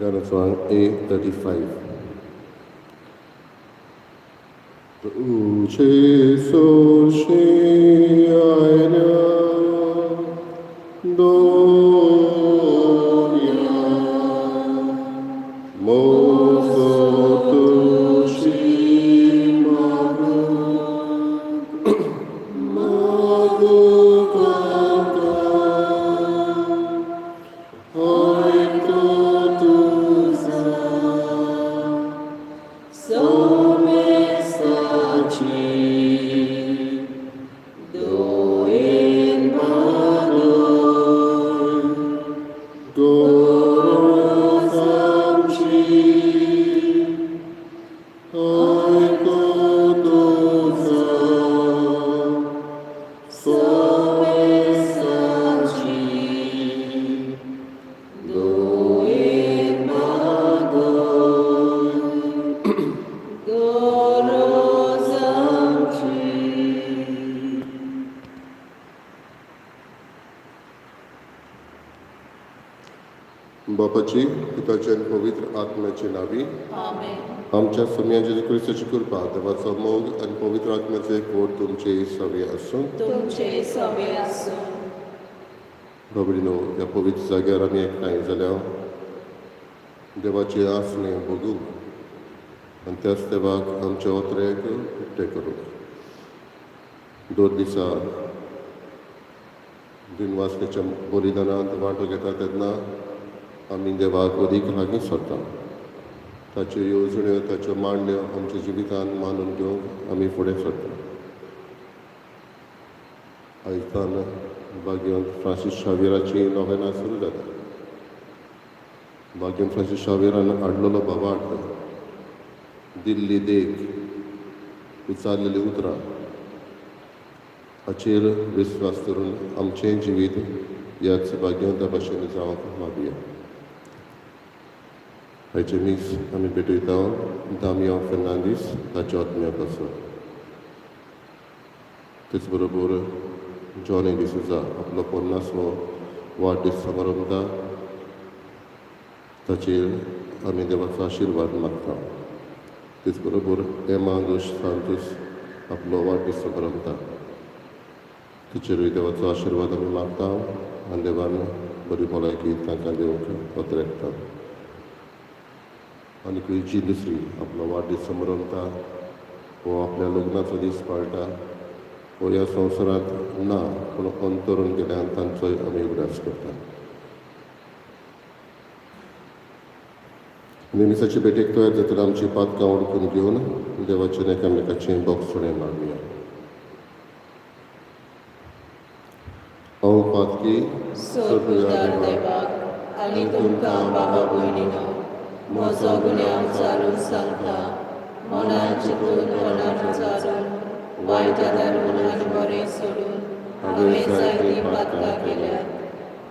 गाणो song A35. तुझे सोशी आयल्या दोन्या mojo तुजी मागूंक मागूंक आमकां आयको तुजा सोमेस्ताची दोयेन मागून गरज आमची आयको तुजा सोमेस्ताची दोयेन मागून गरज आमची. बापाची, पिताची आनी पवित्र आत्म्याची नावी. आमेन. आमच्या सोमया जेजू क्रिस्ताची कृपा, देवाचो मोग आनी पवित्र आत्म्याचो एकवट तुमचे सवे आसूं. तुमचे सवे आसूं. बाबडीनो, ह्या पवित्र जाग्यार आमी एकठांय जाल्या देवाचे आसणे भोगूंक आनी त्याच देवाक आमचे ओत्रेक उक्ते करूंक. दर दिसा दिनवासनेच्या बलिदानांत वांटो घेता तेन्ना आमी देवाक अदीक लागीं सरता. ताच्यो येवजण्यो, ताच्यो मांडण्यो आमच्या जिवितांत मानून घेवंक आमी फुडें सरता. आयतान भाग्यवंत फ्रांसीस शावेराची नोवेनां सुरू जाता. भाग्यवंत फ्रांसीस शावेरान हाडलेलो भावार्थ, दिल्ली देख, उचारलेली उतरां हाचेर विस्वास करून आमचें जिवीत ह्याच भाग्यवंता भाशेन जावंक मागया. हाचें मीस आमी भेटयता दामियांव फेर्नांदीस ताच्या आत्म्या पासून. तेच बरोबर जॉनी डिसुजा आपलो 50वो वाडदीस समारंभता, ताचेर आमी देवाचो आशिर्वाद मागता. तेच बरोबर एमा दोश सांतोस आपलो वाडदीस समारंभता, तिचेरूय देवाचो आशिर्वाद आमी मागता आनी देवान बरी भलायकी तांकां दिवंक पत्रेकता. आनी खंयची दुसरी आपलो वाडदीस समारंभता वो आपल्या लग्नाचो दीस पाळटा वो ह्या संवसारांत ना पूण अंतरून गेल्यान तांचोय आमी उगडास करता. आनी मिसाचे भेटेक तयार जातना आमची पातकां ओळखून घेवन देवाचें एकामेकाचें बोगसणें मागया. हांव पातकी सोर्गुदार देवाक आनी तुमकां बाबा भयणीनो म्हजो गुन्यांव चालून सांगता. मनान चिंतून, तोंडान उच्चारून, वायट आदारून आनी बरें सोडून हांवें जायतीं पातकां केल्यात.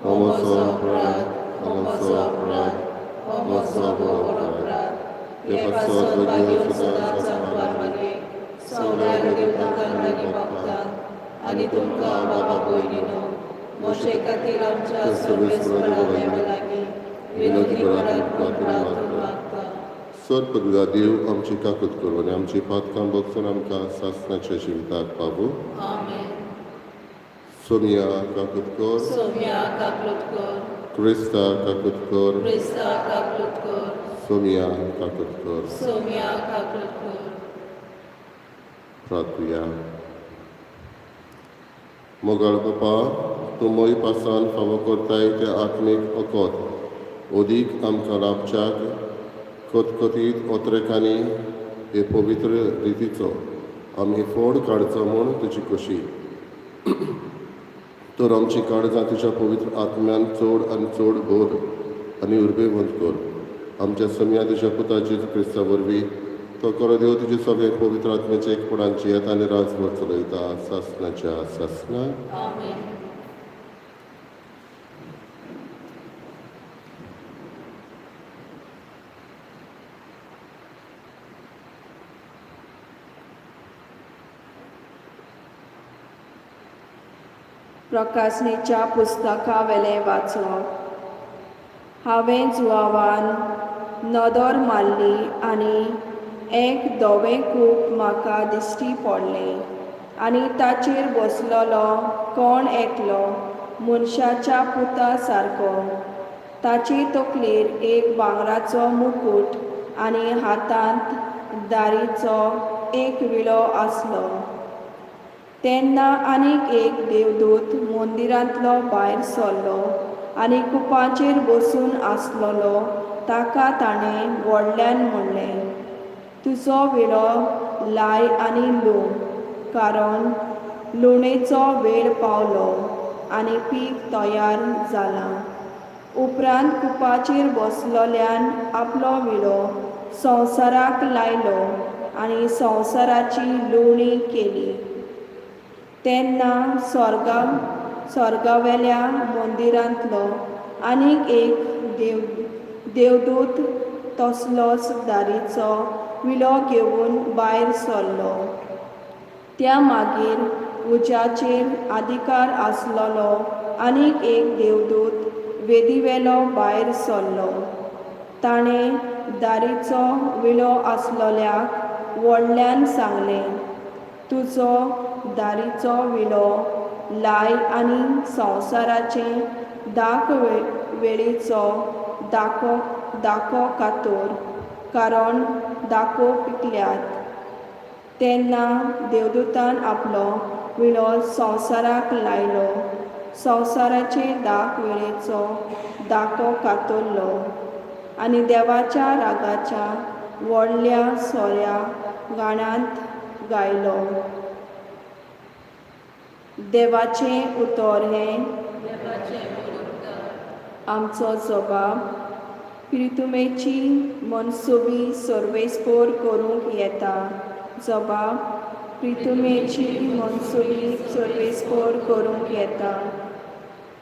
हो म्हजो अपराध, हो म्हजो अपराध, हो म्हजो व्हड अपराध. हे पासत भाग्य सदांच सांगपार मागीर सगळ्या देवतांक आनी भक्तांक आनी तुमकां बाबा भयणीनो म्हजे खातीर आमच्या सर्वेस्परा देवा लागीं विनोदी करात म्हूण प्रार्थना मागता. सर पदव्या देव आमची काकूत करूं आनी आमची पातकां भोगसून आमकां सासणाच्या जिविताक पावूं. आमेन. सोनिया काकूत कर. सोम्या काकलूत कर. क्रिस्ता काकूत कर. क्रिस्ता काकलूत कर. सोनिया काकूत कर. सोम्या काकलूत कर. प्रार्थुया. मोगाळ बापा, तूं मोय पासान फावो करताय तें आत्मीक ओकोत अदीक आमकां लाभच्याक खतखतीत ओत्रेकांनी हे पवित्र रितीचो आमी फोड काडचो म्हूण तुजी खोशी. तर आमची काळजां तुज्या पवित्र आत्म्यान चड आनी चड भर आनी उर्बेवंत कर. आमच्या समया तुज्या पुता जेजू क्रिस्ता वरवीं. तो करो देव तुजे सगळे पवित्र आत्म्याचे एकपणान येता आनी राजभर चलयता सासनाच्या सासना. आमेन. प्रकासणेच्या पुस्तका वेलें वाचप. हांवें जुवावान नदर मारली आनी एक धवें कूप म्हाका दिश्टी पडलें आनी ताचेर बसलेलो कोण एकलो मनशाच्या पुता सारको. ताचे तकलेर एक भांगराचो मुकूट आनी हातांत दारीचो एक विळो आसलो. तेन्ना आनीक एक देवदूत मंदिरांतलो भायर सरलो आनी कुपाचेर बसून आसलेलो ताका ताणें व्हडल्यान म्हणलें, तुजो विळो लाय आनी लूं, कारण लुणेचो वेळ पावलो आनी पीक तयार जालां. उपरांत कुपाचेर बसलेल्यान आपलो विळो संवसाराक लायलो आनी संवसाराची लुवणी केली. तेन्ना स्वर्गावेल्या मंदिरांतलो आनीक एक देवदूत तसलोच दारीचो विळो घेवन भायर सरलो. त्या मागीर उज्याचेर अधिकार आसलेलो आनीक एक देवदूत वेदीवेलो भायर सरलो. ताणें दारीचो विळो आसलेल्याक व्हडल्यान सांगलें, तुजो दारीचो विळो लाय आनी संवसाराचे दाक वेळीचो दाको कातोर, कारण दाको पिकल्यात. तेन्ना देवदूतान आपलो विळो संवसाराक लायलो, संवसाराचे दाक वेळेचो दाको कातरलो आनी देवाच्या रागाच्या व्हडल्या सोऱ्या गाण्यांत गायलो. देवाचें उतर हें आमचो जबाब. प्रितुमेची मनसुबी सर्वेस्पोर करूंक येता. जबाब. प्रितुमेची मनसुबी सर्वेस्पोर करूंक येता.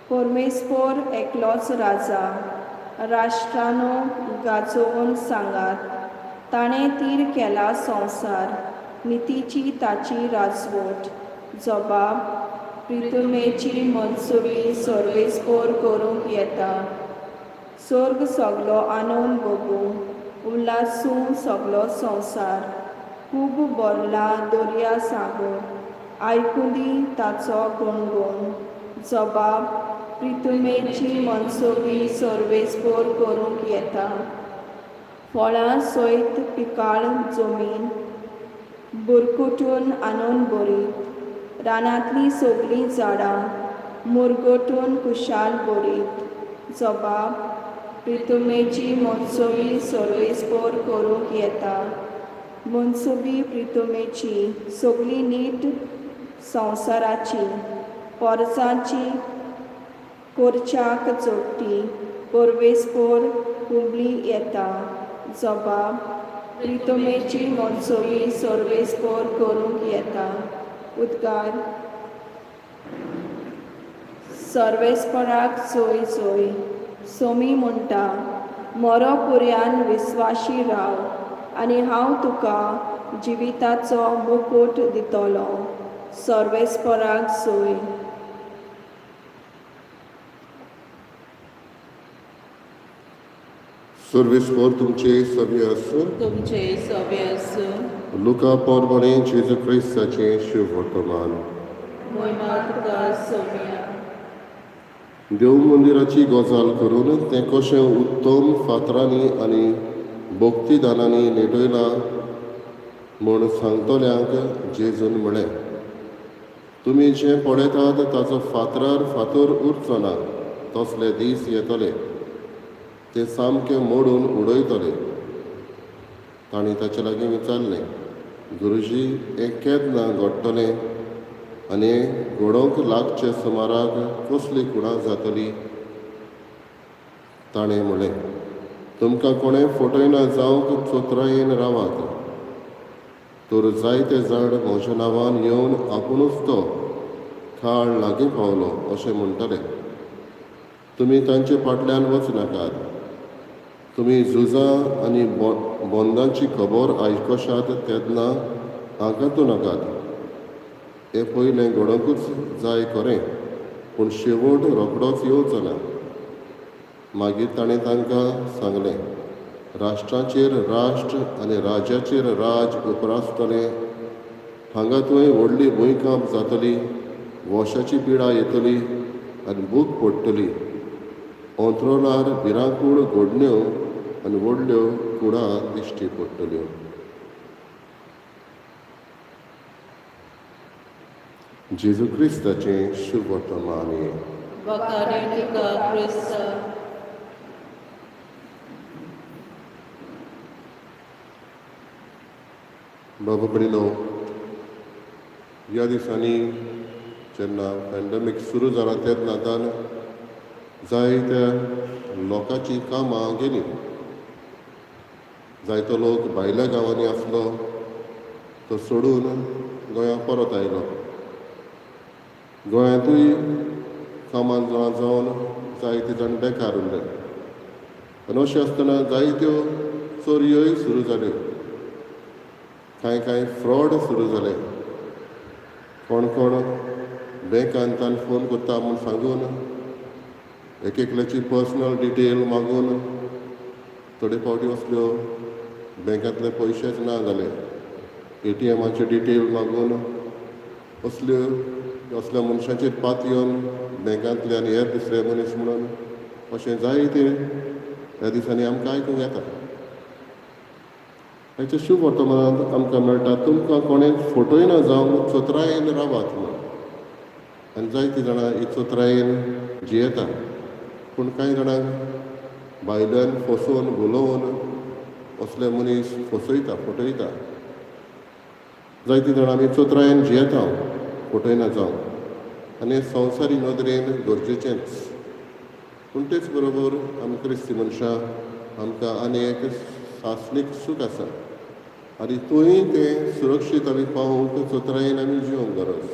परमेस्पोर एकलोच राजा. राष्ट्रानो गाजोवन सांगात, ताणें तीर केला संवसार, नितीची ताची राजवट. जबाब. प्रितुमेची मनसुबी सर्वेस्पोर करूंक येता. सर्ग सगलो आनंद भोगूं, उल्हासूं सगलो संवसार. खूब भरला दर्या सागर, आयकूं दी ताचो गुणगुण. जबाब. प्रितुमेची मनसुबी सर्वेस्पोर करूंक येता. फळां सयत पिकाळ जमीन बुरकुटून आनंद भरीत, रानांतलीं सगलीं झाडां मुरगटून खुशाल भरीत. जबाब. प्रितुमेची मनसुबी सर्वेस्पोर करूंक येता. मनसुबी प्रितुमेची सगली नीट संवसाराची, पोरसांची कोरच्याक जोडटी परवेस्पोर हुबली येता. जबाब. प्रितुमेची मनसुबी सर्वेस्पोर करूंक येता. उद्गार. सर्वेस्पराक सोय सोय. सोमी म्हणटा, मोरो पुर्यान विस्वाशी राव आनी हांव तुका जिविताचो मुकूट दितलो. सर्वेस्पराक सोय. सर्वेस्पोर तुमचे सगळे आसूं. तुमचे सवे आसूं. लुका पोरमाणे जेजू क्रिस्ताचें शिववर्तमान. मोहिमा तुका सोम्या. देव मंदिराची गजाल करून तें कशें उत्तम फातरांनी आनी भक्तीदानांनी नेटयलां म्हूण सांगतल्यांक जेजून म्हळें, तुमी जें पळयतात ताचो फातरार फातर उरचो ना, तसले दीस येतले, ते सामके मोडून उडयतले. तांणी ताचे लागीं विचारलें, गुरुजी, हें केन्ना घडटलें आनी घडोवंक लागचे सुमाराक कसली खुणां जातली? ताणें म्हळें, तुमकां कोणें फटयना जावंक चोत्रायेन रावात. तर जायते जाण म्हज्या नांवान येवन आपुणूच तो काळ लागीं पावलो अशें म्हणटले. तुमी तांचे फाटल्यान वचनाकात. तुमी झुजां आनी बंदांची खबर आयकशात तेन्ना आकांतू नाकात. हें पयलें घडोवंकूच जाय खरें, पूण शेवट रोखडोच येवचो ना. मागीर ताणें तांकां सांगलें, राष्ट्राचेर राष्ट्र आनी राज्याचेर राज उप्रासतलें. हांगा थंय व्हडली भुंयकांप जातली, वोशाची पिडा येतली आनी भूक पडटली. अंत्रोणार भिरांकूळ घडण्यो आनी व्हडल्यो कुडां दिश्टी पडटल्यो. जेजू क्रिस्ताचें शुभ वर्तमान. बखारी तुका क्रिस्ता. बाबा भयणीनो, ह्या दिसांनी जेन्ना पॅन्डेमीक सुरू जाला तेन्ना जायत्या लोकांची कामां गेलीं. जायतो लोक भायल्या गांवांनी आसलो तो सोडून गोंया परत आयलो. गोंयांतूय कामां जावन जायते जाण बेकार उरले. आनी अशें आसतना जायत्यो चोरयोय सुरू जाल्यो, कांय कांय फ्रॉड सुरू जाले. कोण कोण बँकांतल्यान फोन करता म्हूण सांगून एक एकल्याची पर्सनल डिटेल मागून थोडे फावटी असल्यो बँकांतले पयशेच ना जाले. ATMाचे डिटेल मागून असल्यो असल्या मनशाचेर पात येवन बँकांतले आनी हेर दुसरे मनीस म्हणून अशें जायते ह्या दिसांनी आमकां आयकूंक येता. हाच्या शुभ वर्तमानांत आमकां मेळटा, तुमकां कोणें फटयना जावंक चतुरायेन रावात म्हूण. आनी जायतीं जाणां ही चतुरायेन जियेता, पूण कांय जाणांक भायल्यान फसोवन भुलोवन असले मनीस फसयता, फटयता. जायतीं जाणां आमी चतुरायेन जियेता, फटयना जावंक, आनी संवसारी नदरेन गरजेचेंच. पूण तेच बरोबर आमी क्रिस्ती मनशां आमकां आनी एक सासणीक सूख आसा आनी थंय तें सुरक्षीत आमी पावोवंक चतुरायेन आमी जिवंक गरज.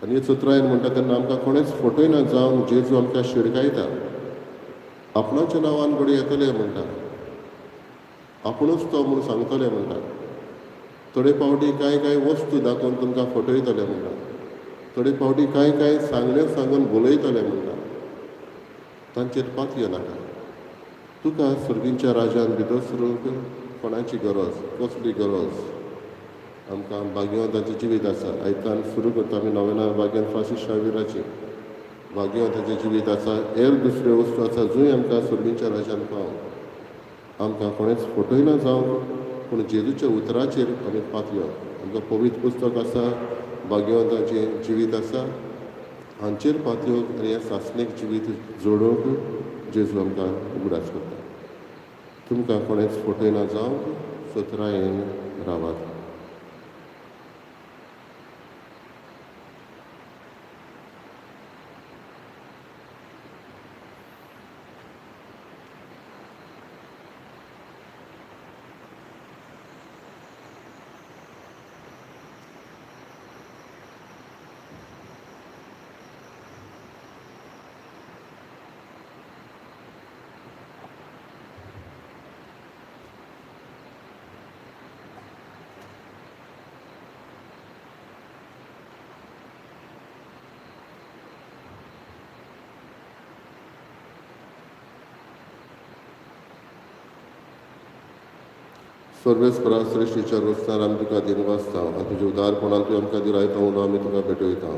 आनी चतुरायेन म्हणटा तेन्ना आमकां कोणेंच फटयना जावन जेजू आमकां शिडकायता. आपणाच्या नांवान घडये येतले म्हणटा, आपुणूच तो म्हूण सांगतले म्हणटा. थोडे फावटी कांय कांय वस्तू दाखोवन तुमकां फटयतले म्हणटा, थोडे फावटी कांय कांय सांगण्यो सांगून बोलयतले म्हणटा. तांचेर पातयो नाका. तुका सर्गींच्या राजान भितर सरूंक कोणाची गरज, कसली गरज? आमकां भाग्यवंताचें जिवीत आसा. आयतान सुरू करता आमी नवेना भाग्यान फ्रांसीस शाविराची. भाग्यवंताचें जिवीत आसा, हेर दुसऱ्यो वस्तू आसा जंय आमकां सर्गींच्या राजान पावंक. आमकां कोणेंच फटयना जावंक, पूण जेजूच्या उतराचेर आमी पातयो. आमकां पवित्र पुस्तक आसा, भाग्यवंताचें जिवीत आसा, हांचेर पातयो आनी हें सासणीक जिवीत जोडूंक जेजू आमकां उगडास करता. तुमकां कोणेंच फटयना जावंक चतुरायेन रावात. सर्वेस्परा श्रेश्ठीच्या रोजगार आमी तुका दिनवासता आनी तुज्या उदारपणान तुवें आमकां दिलायता म्हणून आमी तुका भेटयता.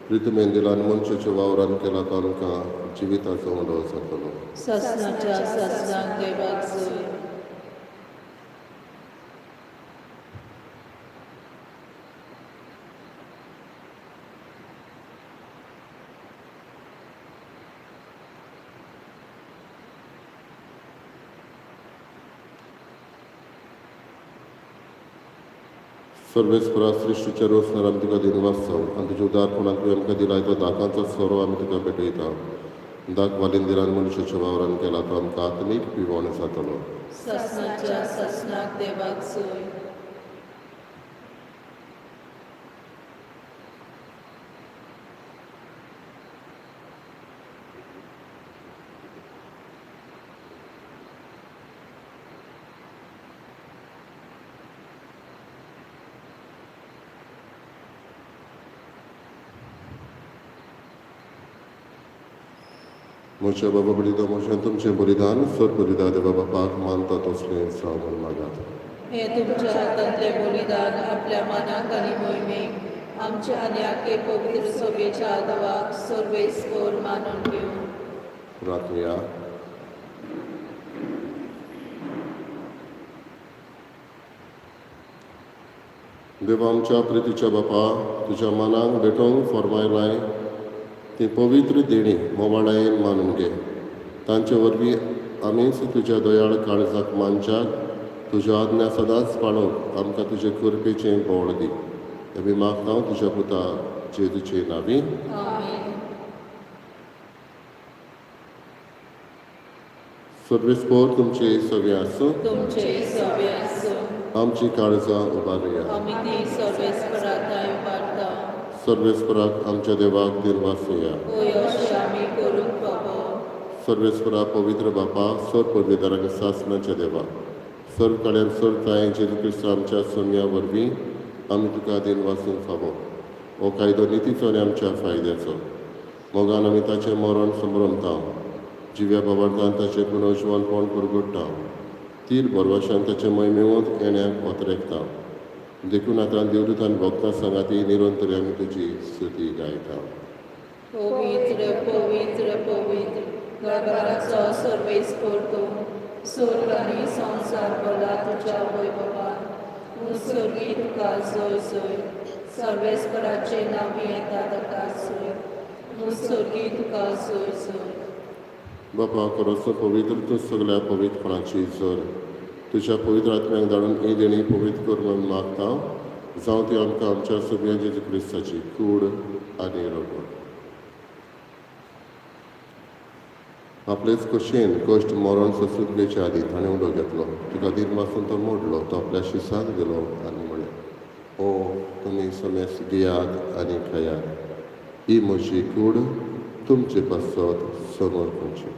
प्रितमेन दिला आनी मनशाच्या वावरान केला तो आमकां जिविताचो उंडो जातलो. सासणाच्या सासणाक देवाक जय. सर्वेस्परा सृश्टीच्या रोसनार आमी तुका दिनवासता आनी तुज्या उदारपणान तुवें आमकां दिलाय तो दाकांचो सोरो आमी तुका भेटयता. दाक वालिंदिरान मनशाच्या वावरान केला तो आमकां आत्मीक पिवण जातलो. सासणाच्या सासणाक देवाक जय. म्हज्या बाबा बलिदान म्हज्यान तुमचें बलिदान सर बलिदान देवा बापाक मानता तसलें जावं म्हूण मागात. हे तुमच्या हातांतले बलिदान आपल्या मनाक आनी मोहिमेक आमच्या आनी आखे पवित्र सभेच्या आदवाक सर्वेस्पोर मानून घेवं. प्रार्थया. देवा आमच्या प्रितीच्या बापा, तुज्या मनाक भेटोवंक फॉर्मायलाय ती पवित्र देणी मोवाळायेन मानून घे. तांचे वरवीं आमीच तुज्या दयाळ काळजाक मानच्याक तुज्यो आज्ञा सदांच पाळोवंक आमकां तुजे कृपेचें बळ दी. आमी मागता तुज्या पुता जेजूचे नांवी. आमेन. सर्वेस्पोर तुमचे सगळे आसूं. तुमचे सगळे आसूं. आमची काळजां उबारुया. आमी ती सर्वेस्पराक उबारता. सर्वेस्पराक आमच्या देवाक दिनवासुया. होय, अशें आमी करूंक फावो. सर्वेस्परा पवित्र बापा, सर पदवीदारांक सासणाच्या देवा, सर्व कड्यान सर्व ताय जेजू क्रिस्त आमच्या सोम्या वरवीं आमी तुका दिनवासूंक फावो. हो कायदो नितीचो आनी आमच्या फायद्याचो. मोगान आमी ताचें मरण समरमता, जिव्या बाबार्थान ताचें पुनर्जिवनपण परगट्टा, तीर बरवाशान ताचें मोहिमेवंत येण्याक ओतरेकता. देखून आतां देवदूतान भक्तां सांगाती निरंतर आमी तुजी स्तुती गायता. पवित्र पवित्र पवित्र दरबाराचो सर्वेस्पोर तूं, स्वर्ग आनी संवसार भरला तुज्या वैभवान. तूं स्वर्गी तुका जोय जोय. सर्वेस्पराचे नांवी येता ताका जोय. तूं स्वर्गी तुका जोय जोय. बापा खरोचो पवित्र तूं सगळ्या पवित्रपणाची जर तुज्या पवित्र आत्म्याक धाडून ही देणी पवित्र कर म्हूण मागता, जावं ती आमकां आमच्या सगळ्या जेजू क्रिस्ताची कूड आनी रगत. आपलेच कशेन कश्ट मरण सोंसून घेवचे आदीं ताणें उडो घेतलो, तुका दिन वासून तो मोडलो, तो आपल्या शिसांत गेलो आनी म्हणलें, ओ तुमी समेस्त घेयात आनी खायात, ही म्हजी कूड तुमचे पासत समर्पणची.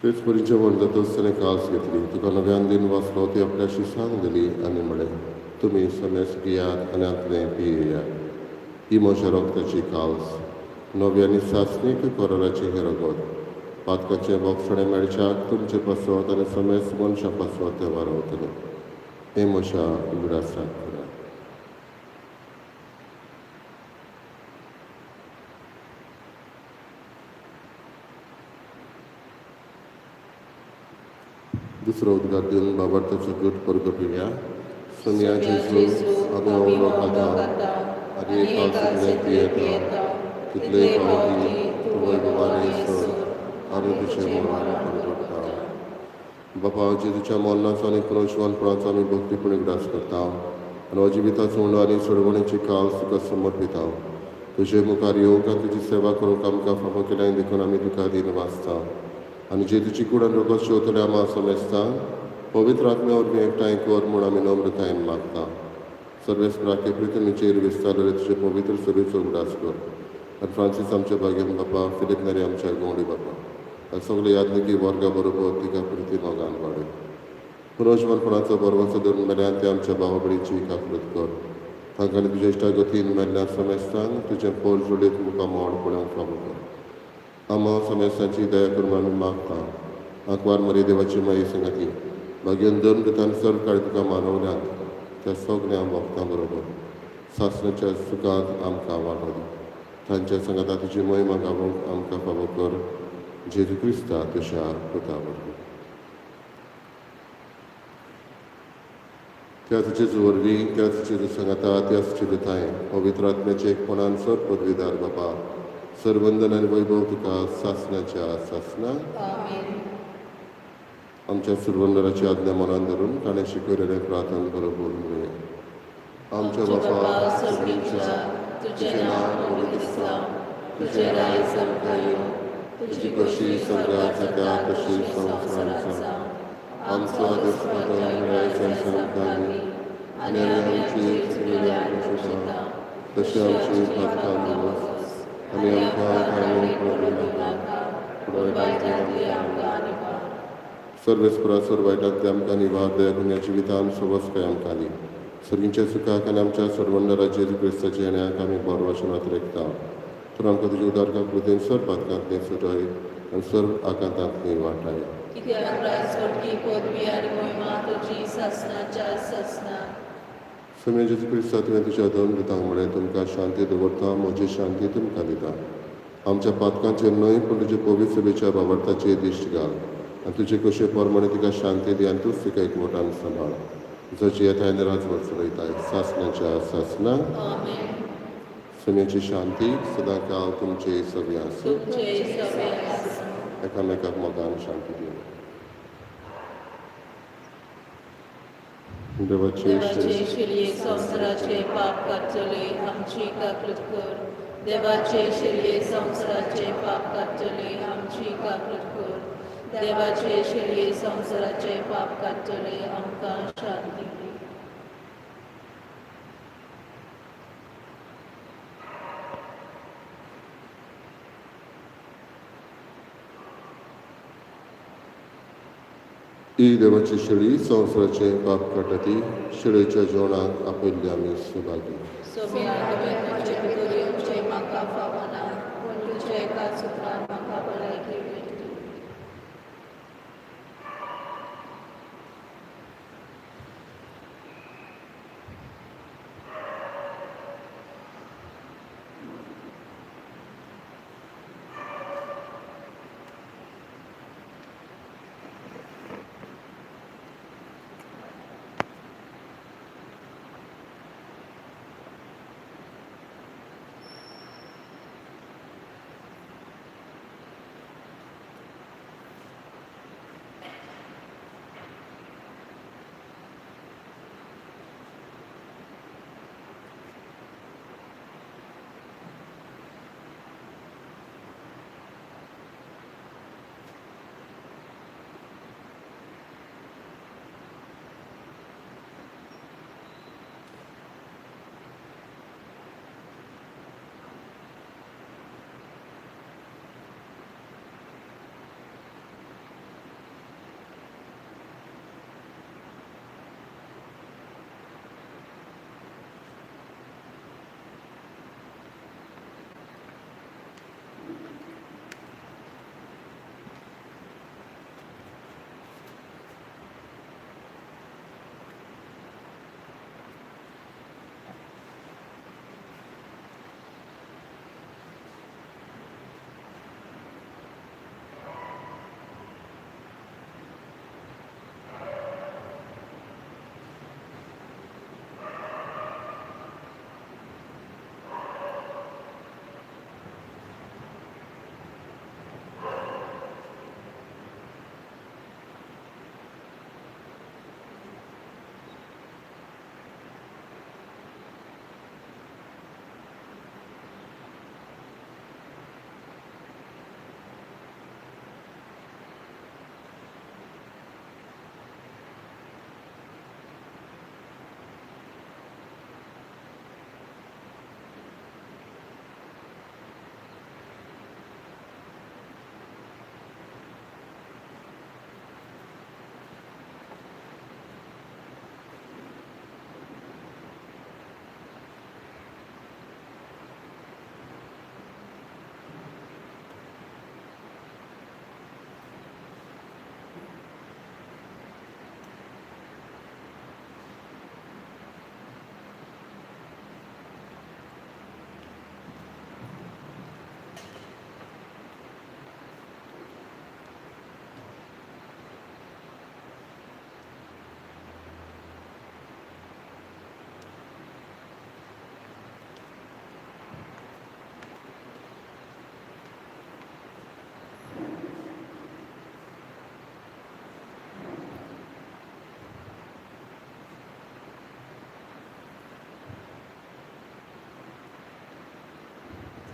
तेच परी जेवण जातच ताणें कास घेतली, तुका नव्यान दिन वाचलो, ती आपल्या शिसांक दिली आनी म्हणलें, तुमी समेस्त घेयात आनी हांतलें पियेयात, ही म्हज्या रक्ताची काल्स, नवी आनी सासणीक कराराचें हें रगत, पातकाचें बोगसणें मेळच्याक तुमचे पासत आनी समेस्त मनशां पासत तें वारवतलें. हें म्हज्या उगडासाक करात. दुसरो उद्गार दिवन बाबार्थाचो गट परगटुया. सोनिया जेजू, आमी उलो खाता आनी एक हांव पियेता, तितले फावटी तूं वैभवान येसर आमी तुजें मरण परगट्टा. बापा, जेजूच्या मरणाचो आनी पुनर्जिवनपणाचो आमी भक्तीपणी उगडास करता आनी हो जिविताचो उंडो आनी सोडवणेची काल तुका समर्पिता. तुजे मुखार येवंक आनी तुजी सेवा करूंक आमकां फावो केल्या देखून आमी तुका दिन वाचता. आनी जेजूची कूड आनी रगत शेवतले आमा समेस्ता पवित्र आत्म्या वरवीं एकठांय कर म्हूण आमी नम्रतायेन मागता. सर्वेस्पराके प्रितमीचेर विस्तारलेले तुजे पवित्र सभेचो उगडास कर आनी फ्रांसीस आमच्या भाग्यम बापा, फिलीप नेरी आमच्या गवंडी बापा आनी सगळे यादनिकी वर्गा बरोबर तिका प्रिती मोगान वाडय. पुनर्जिवनपणाचो बरवाचो धरून मेल्यान ते आमच्या भावा भयणीची काकूळट कर. तांकां आनी तुज्या इश्टा गतीन मेल्ल्या समेस्तांक तुजें पोर जोडीत मुखार मोड पळोवंक फावो कर. आमा समेस्तांची दया करून आमी मागता. आंकवार मरे देवाची माई संगाती भाग्यन दोन मृतान सर्व काळ तुका मानवल्यांत त्या सगळ्या भक्तां बरोबर सासणाच्या सुखांत आमकां वांटो दी. तांच्या सांगाता तुजी महिमा गावोवंक आमकां फावो कर, जेजू क्रिस्ता तुज्या पुता वरवीं. त्याच जेजू वरवीं, त्याच जेजू सांगाता, त्याच जेजू पवित्र आत्म्याचे एकपणान सर पदवीदार बापा, सरवंदन आनी वैभव तुका सासणाच्या सासणा. आमेन. आमच्या सुरवंदराची आज्ञा मनान धरून ताणें शिकयलेलें प्रार्थन बरोबर म्हणुया. आमच्या बापा स्वर्गीच्या, तुजें नांव पवित्र जावं, तुजें राज्य आमकां येवं, तुजी तुजी कशी स्वर्गात जाता तशी संवसारांत जावं. आमचो दिसपटो मेळायचो आमकां दी आनी आमी आमची चुकलेली आमकां शिकता तशी आमची पातकां दिवस आनी आमकां ताणें पडूं नाका, पूण वायटांतली आमकां आमकां निवार. सर्वेस्परा सर वायटांतले आमकां निवार दया करून ह्या जिवितान सवस्काय आमकां दी. सर्गींच्या सुखाक आनी आमच्या सर्वंडरा जेजू क्रिस्ताच्या येण्याक आमी बरो वचनात रेखता. तर आमकां तुज्या उदारका कृतीन सर पातकांतली सुटाय आनी सर्व आकांतांतली वाटाय. कित्याक राजवटकी पदवी आनी मोहिमा तुजी सासनाच्या सासना. स्वामी जेजू क्रिस्ता, तुवें तुज्या दोन दुतांक म्हळें, तुमकां शांती दवरता, म्हजी शांती तुमकां दिता. आमच्या पातकांचेर न्हय पूण तुजे पवित्र सभेच्या बाबर्ताचेर दिश्ट घाल आनी तुजे कशे प्रमाणे तिका शांती दी आनी तूंच तिका एकवटान सांबाळ, जशी येता आनी राजवट चलयताय सासणाच्या सासना. आमेन. स्वामीची शांती सदां काल तुमचे सगळें आसूं. तुमचे सगळे आसूं. एकामेकाक मोगान शांती दिवं. देवाची देवाचे शिरये संवसाराचे पाप काडटले, आमची काकृत कर. देवाचे शिरये संवसाराचे पाप काडटले, आमची काकृत कर. देवाचे शिरये संवसाराचे पाप काडटले, आमकां शांती दी. ही देवाची शेळी संवसाराचे पाप काडटा ती शेळीच्या जेवणाक आपयल्ली आमी सुभागी. सोम्या, तुवें म्हजे भितर येवचें म्हाका फावना, पूण तुज्या एका सुत्रान म्हाका भलायकी मेळटली.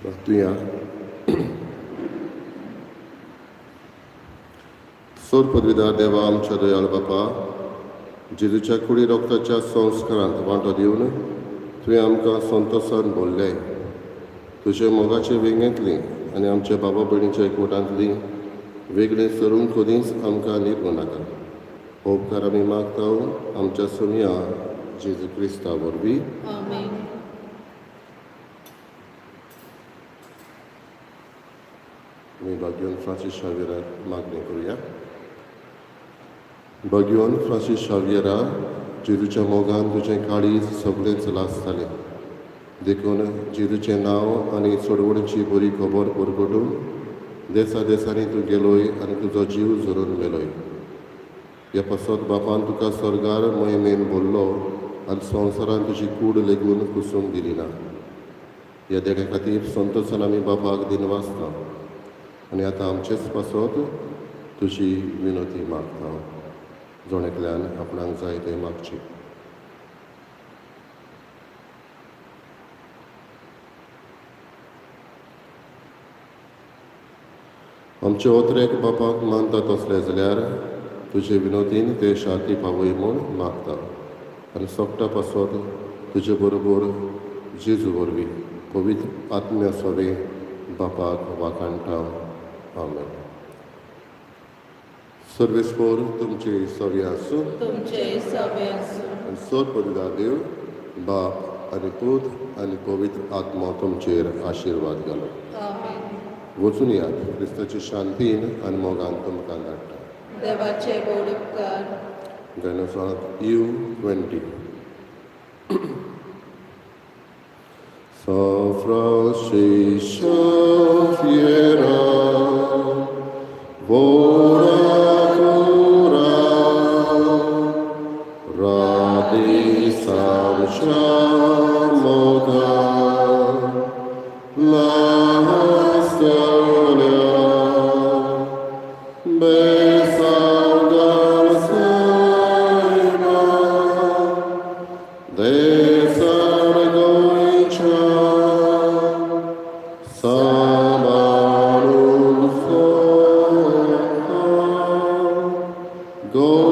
प्रार्थुया. सोर पदवीदार देवा, आमच्या दयाळ बापा, जेजूच्या कुडी रोगताच्या संस्कारांत वांटो दिवन तुवें आमकां संतोसान भरले. तुजे मोगाचे वेंगेंतली आनी आमच्या बाबा भयणीच्या एकवटांतली वेगळें सरूंक कदींच आमकां निर्मू नाका. उपकार आमी मागता आमच्या सोमया जेजू क्रिस्ता वरवीं. आमेन. आमी भाग्यवन फ्रांसीस शावियराक मागणें करुया. भाग्यवन फ्रांसीस शावियरा, जेजूच्या मोगान तुजें काळीज सगळेंच लासतालें, देखून जेजूचें नांव आनी सोडवणीची बरी खबर परगटून देसा देसांनी तूं गेलोय आनी तुजो जीव झरोवन मेलोय. ह्या पासत बापान तुका स्वर्गार मोहिमेन भरलो आनी संवसारान तुजी कूड लेगून कुसूंक दिली ना. ह्या देण्या खातीर संतोसान आमी बापाक दिनवासता आनी आतां आमचेच पासत तुजी विनवती मागता. जण एकल्यान आपणाक जाय तें मागचें. आमचे ओतरेक बापाक मानता तसले जाल्यार तुजे विनोदीन ते शांती पावय म्हूण मागता आनी सोगटा पासत तुजे बरोबर जेजू वरवीं पवित्र आत्म्या सवे बापाक वाखाणटा. आमेन. सर्वेस्पोर तुमचे सवे आसूं. तुमचे सवे आसूं. आनी सर देव बाप आनी पूत आनी पवित्र आत्मा तुमचेर आशिर्वाद घालो. आमेन. वचून यात, क्रिस्ताची शांतीन आनी मोगान तुमकां धाडटा. देवाचे व्हड उपकार. गायनासांत you 20. São Francisco Xavier, Bora cura, Radi Samchamoga, La Storia, Besaugal Saima, Desargoicha, Samarun Soha, Go.